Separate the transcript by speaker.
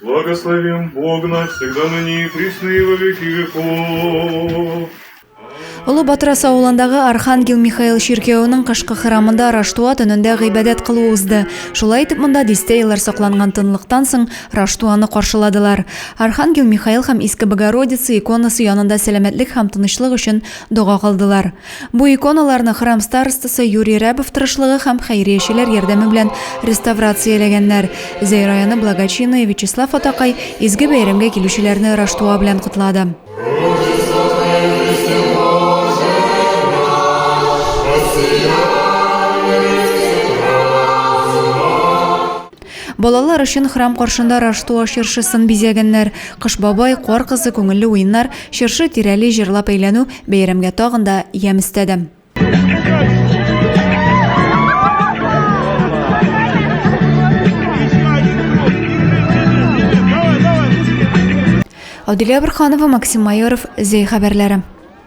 Speaker 1: Благословен Бог наш всегда ныне и присно и во веки веков.
Speaker 2: Олы Батрас авылындагы Архангел Михаил чиркәвенең кышкы храмында Раштуа төнендә гыйбадәт кылу узды. Шулай итеп, монда дистә еллар сакланган тынлыктан соң Раштуаны каршыладылар. Архангел Михаил һәм Иске Богородица иконасы янында сәламәтлек һәм тынычлык өчен дога кылдылар. Бу иконаларны храм старостасы Юрий Рябов тырышлыгы һәм хәйриячеләр ярдәме белән реставрацияләгәннәр. Зәй районы благочинные Вячеслав Атакай изге бәйрәмгә килүчеләрне Раштуа белән котлады. Балалар өчен храм каршында Раштуа чыршысын бизәгәннәр. Кыш бабай, Кар кызы, күңелле уеннар, чыршы тирәли җырлап әйләнү бәйрәмгә тагын да ямь өстәде. Адилә Борханова, Максим Майоров, Зәй хәбәрләре.